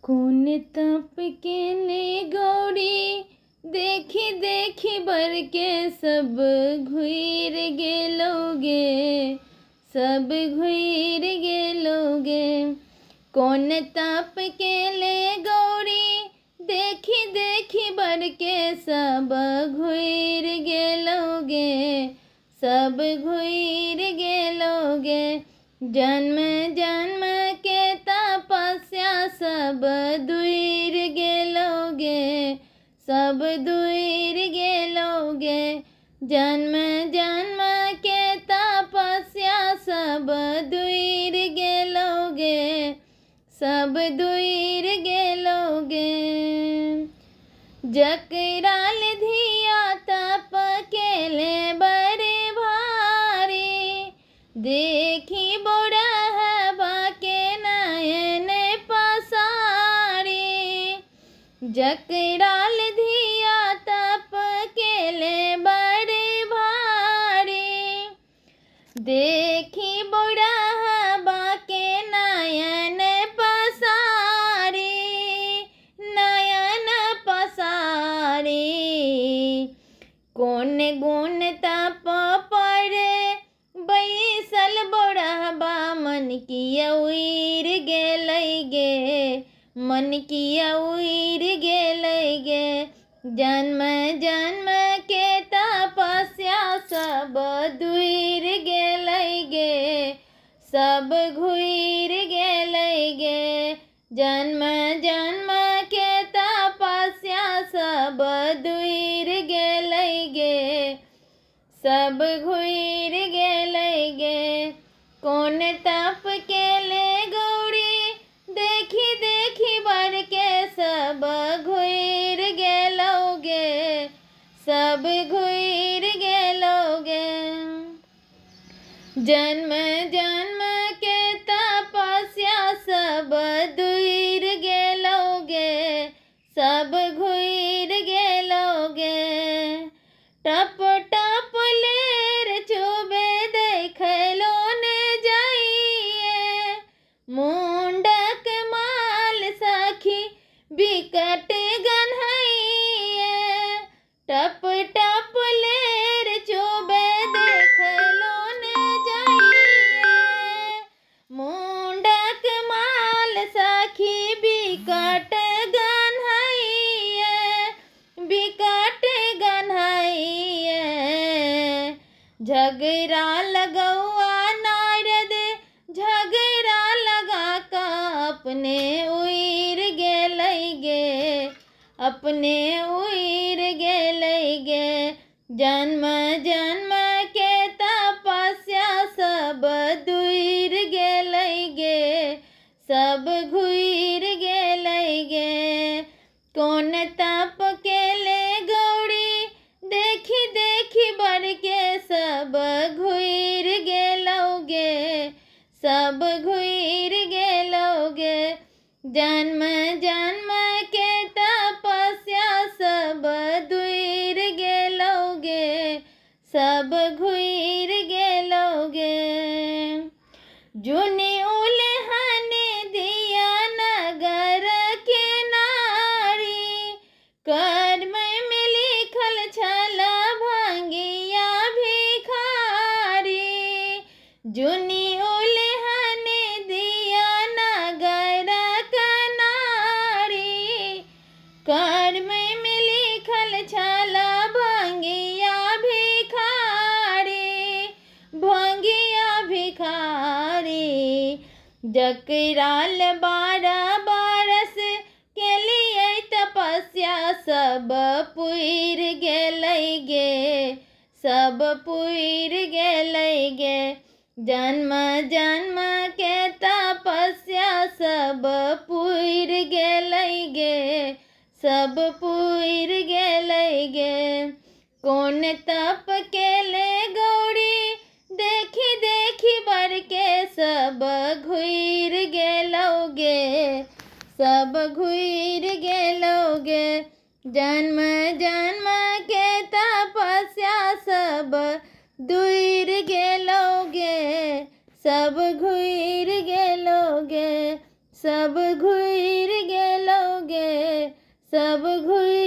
कोन तप केने गौरी देखी देखी बर के सब घुर गेलोगे, सब घुर गेलोगे। कोन तप केले गौरी देखी देखी बर के सब घुर गेलोगे, सब घुर गेलोगे। जन्म जन्म के तपस्या सब दूर गेलोगे, सब दूर गेलोगे। जन्म जन्म के तपस्या सब दूर गेलोगे, सब दूर गेलोगे। जकराल धिया तप केले बड़े भारी, देखी बुढ़हबा के नयन पसारी। जकराल धिया तप केले बड़े भारी, देखी बुढ़हबा के नयन पसारी, नयन पसारी। कोन गुण तप पर बैसल बुढ़हबा मन किया उड़ि गेलै गे, मन किया उड़ि गेलै गे। जन्म जन्म के तपस्या सब दूर गेलै गे, सब घुर गेलै गे। जन्म जन्म के तपस्या सब दूर गेलै गे, सब घुर गेलै गे। कोन तप केले गौरी देखी देखी बर के सब घुर गेलोगे, सब घुर गेलोगे। जन्म जन्म के तपस्या सब दूर गेलोगे, सब घुर गेलोगे। टप टप लेर चुबे देखलो ने जाइए, मुंडक माल सखी बिकट गन्हैये। टप टप लेर चुबे देखलो ने जाइए, मुंडक माल सखी बिकट गन्हैये, बिकट गन्हैये। झगड़ा लगौआ नारद झगड़ा लगा का अपने उड़ि गेलै गे, अपने उड़ि गेलै गे। जन्म जन्म के तपस्या सब दूर गेलै गे, सब घुर गेलै गे। कोन तप केले गौरी देखी देखी बर के सब घुर गेलोगे, सब घुर गेलोगे। जन्म जन्म के तपस्या सब दूर गेलोगे, सब घुर गेलोगे। जुनी उलहन दिया नगर के नारी, कर्म में लिखल छल भंगिया भिखारी। जुनी उलहन दिया नगर के नारी, कर्म में लिखल छल भंगिया भिखारी, भंगिया भिखारी। जकराल 12 बरस के लिए तपस्या सब पुर गेलै गे, सब पुर गेलै गे। जन्म जन्म के तपस्या सब पुर गेलै गे, सब पुर गेलै गे। कोन तप केले गौरी देखी देखी बर के सब घुर गेलोगे, सब घुर गेलोगे। जन्म जन्म के तपस्या सब दूर गेलोगे, सब घुर गेलोगे, सब घुर गेलोगे। सब घुरि